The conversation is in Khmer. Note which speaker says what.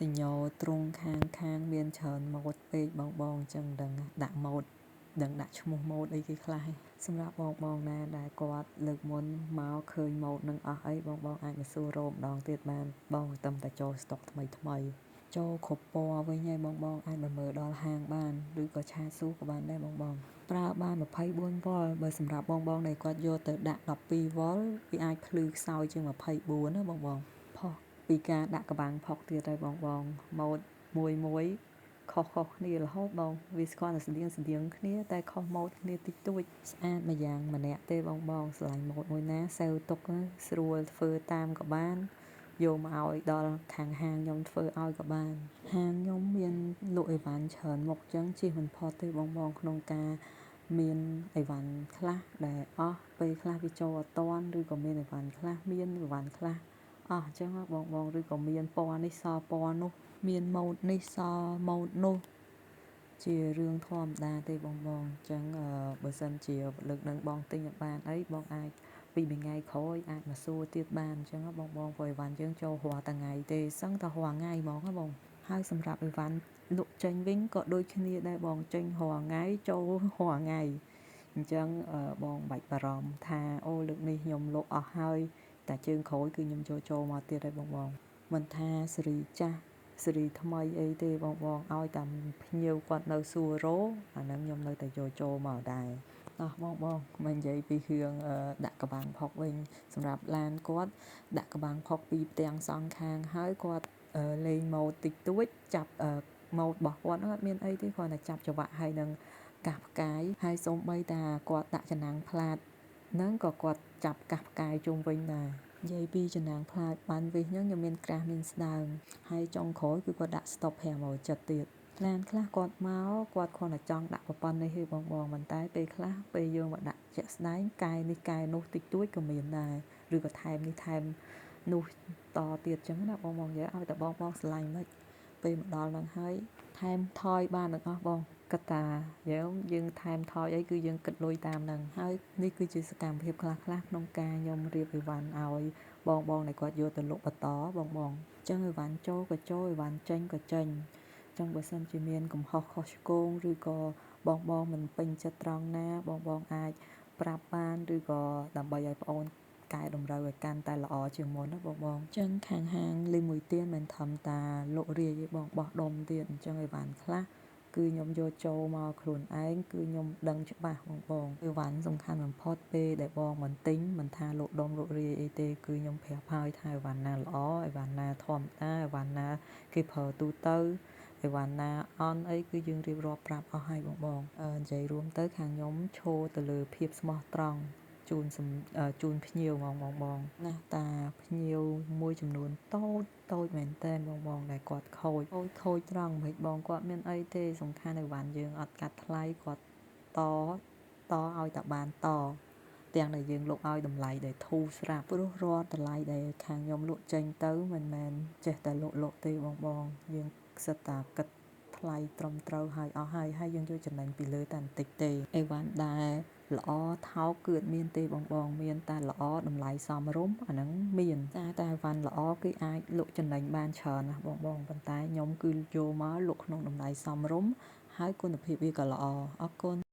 Speaker 1: សញ្ញោទ្រង់ខាងខាងមានច្រើនម៉ូតពេកបងបងអញ្ចឹងដឹងដាក់ម៉ូតដឹងដាក់ឈ្មោះម៉ូតអីគេខ្លះសម្រាប់បងបងណាដែលគាត់លើកមុនមកឃើញម៉ូតនឹងអស់អីបងបងអាចមកសួររោម្ដងទៀតបានបងតែតែចូលស្តុកថ្មីថ្មីចូលគ្រប់ពណ៌វិញហើយបងបងអាចមកមើលដល់ហាងបានឬក៏ឆាតសួរក៏បានដែរបងបងប្រើបាន24វ៉ុលបើសម្រាប់បងបងដែលគាត់យកទៅដាក់12វ៉ុលវាអាចភ្លឺខ្សោយជាង24ណាបងបងផុសពីការដាក់កបាំងផុកទៀតហើយបងបងម៉ូតមួយមួយខុសៗគ្នារហូតបងវាស្គាល់តែស្តៀងស្តៀងគ្នាតែខុសម៉ូតគ្នាតិចតួចស្អាតម្យ៉ាងម្នាក់ទេបងបងស្រឡាញ់ម៉ូតមួយណាសេវទុកស្រួលធ្វើតាមក៏បានយកមកឲ្យដល់ខាងហាងខ្ញុំធ្វើឲ្យក៏បានហាងខ្ញុំមានលក់អីវ៉ាន់ច្រើនមុខចឹងជិះមិនផុតទេបងបងក្នុងការមានអីវ៉ាន់ខ្លះដែលអស់ពេលខ្លះវាចូលអត់តាន់ឬក៏មានអីវ៉ាន់ខ្លះមានអីវ៉ាន់ខ្លះអស់អញ្ចឹងបងបងឬក៏មានពណ៌នេះសល់ពណ៌នោះមានម៉ូតនេះសល់ម៉ូតនោះជារឿងធម្មតាទេបងបងអញ្ចឹងបើសិនជាលើកនឹងបងទិញអត់បានអីបងអាចពីរថ្ងៃក្រោយអាចមកសួរទៀតបានអញ្ចឹងបងបងព្រោះអីវ៉ាន់យើងចូលរាល់ថ្ងៃទេសឹងតែរាល់ថ្ងៃហ្មងណាបងហើយសម្រាប់អីវ៉ាន់លក់ចេញវិញក៏ដូចគ្នាដែរបងចេញរាល់ថ្ងៃចូលរាល់ថ្ងៃអញ្ចឹងបងបាច់បារម្ភថាអូលើកនេះខ្ញុំលក់អស់ហើយតែជើងក្រោយគឺខ្ញុំចូលចូលមកទៀតហើយបងបងមិនថាសេរីចាស់សេរីថ្មីអីទេបងបងឲ្យតាមភ្ញៀវគាត់នៅសួររោអាហ្នឹងខ្ញុំនៅតែយកចូលមកដែរតោះបងបងមកនិយាយពីរឿងដាក់កបាំងផុកវិញសម្រាប់ឡានគាត់ដាក់កបាំងផុកពីផ្ទាំងសងខាងហើយគាត់លេងម៉ូតតិចតួចចាប់ម៉ូតរបស់គាត់ហ្នឹងអត់មានអីទេគ្រាន់តែចាប់ច្រវាក់ហើយនឹងកាសផ្កាយហើយសូម្បីតាគាត់ដាក់ចំណាំងផ្លាតហ្នឹងក៏គាត់ចាប់កាសផ្កាយជុំវិញដែរនិយាយពីចំណាំងផ្លាតបានវិសហ្នឹងខ្ញុំមានក្រាស់មានស្ដើងហើយចុងក្រោយគឺគាត់ដាក់ stop 570ទៀតឡានខ្លះគាត់មកគាត់គ្រាន់តែចង់ដាក់ប្រព័ន្ធនេះទេបងបងប៉ុន្តែពេលខ្លះពេលយើងមកដាក់ជាក់ស្ដែងកែនេះកែនោះតិចតួចក៏មានដែរឬក៏ថែមនេះថែមនោះតទៀតចឹងណាបងបងនិយាយឲ្យតែបងបងស្រឡាញ់មិនពេលមកដល់ហ្នឹងហើយថែមថយបានទាំងអស់បងគិតតាយើងថែមថយអីគឺយើងគិតលុយតាមហ្នឹងហើយនេះគឺជាសកម្មភាពខ្លះខ្លះក្នុងការខ្ញុំរៀបអីវ៉ាន់ឲ្យបងបងដែលគាត់យកទៅលក់បន្តបងបងអញ្ចឹងអីវ៉ាន់ចូលក៏ចូលអីវ៉ាន់ចេញក៏ចេញចឹងបើសិនជាមានកំហុសខុសឆ្គងឬក៏បងបងមិនពេញចិត្តត្រង់ណាបងបងអាចប្រាប់បានឬក៏ដើម្បីឲ្យប្អូនកែតម្រូវឲ្យកាន់តែល្អជាងមុនណាបងបងអញ្ចឹងខាងហាងលីមួយទៀនមិនធម្មតាលក់រាយទេបងបោះដុំទៀតអញ្ចឹងអីវ៉ាន់ខ្លះគឺខ្ញុំយកចូលមកខ្លួនឯងគឺខ្ញុំដឹងច្បាស់បងបងអីវ៉ាន់សំខាន់បំផុតពេលដែលបងមិនទិញមិនថាលក់ដុំលក់រាយអីទេគឺខ្ញុំប្រាប់ហើយថាអីវ៉ាន់ណាល្អអីវ៉ាន់ណាធម្មតាអីវ៉ាន់ណាគេប្រើទូទៅអីវ៉ាន់ណាអន់អីគឺយើងរៀបរាប់ប្រាប់អស់ហើយបងបងនិយាយរួមទៅខាងខ្ញុំឈរទៅលើភាពស្មោះត្រង់ជូនជូនភ្ញៀវហ្មងបងបងណាតាភ្ញៀវមួយចំនួនតូចតូចមែនតើបងបងដែលគាត់ខូចខូចខូចត្រង់មិនបងគាត់មានអីទេសំខាន់អីវ៉ាន់យើងអត់កាត់ថ្លៃគាត់តតឲ្យតែបានតទាំងដែលយើងលក់ឲ្យតម្លៃដែលធូរស្រាប់ព្រោះរាល់តម្លៃដែលខាងខ្ញុំលក់ចេញទៅមិនមែនចេះតែលក់លក់ទេបងបងយើងសិតតាគិតថ្លៃត្រឹមត្រូវហើយអស់ហើយហើយយើងយកចំណេញពីលើតែបន្តិចទេអីវ៉ាន់ដែលល្អថោកគឺអត់មានទេបងបងមានតែល្អតម្លៃសមរម្យអាហ្នឹងមានតែតែវ៉ាន់ល្អគឺអាចលក់ចំណេញបានច្រើនណាស់បងបងប៉ុន្តែខ្ញុំគឺយកមកលក់ក្នុងតម្លៃសមរម្យហើយគុណភាពវាក៏ល្អអរគុណ។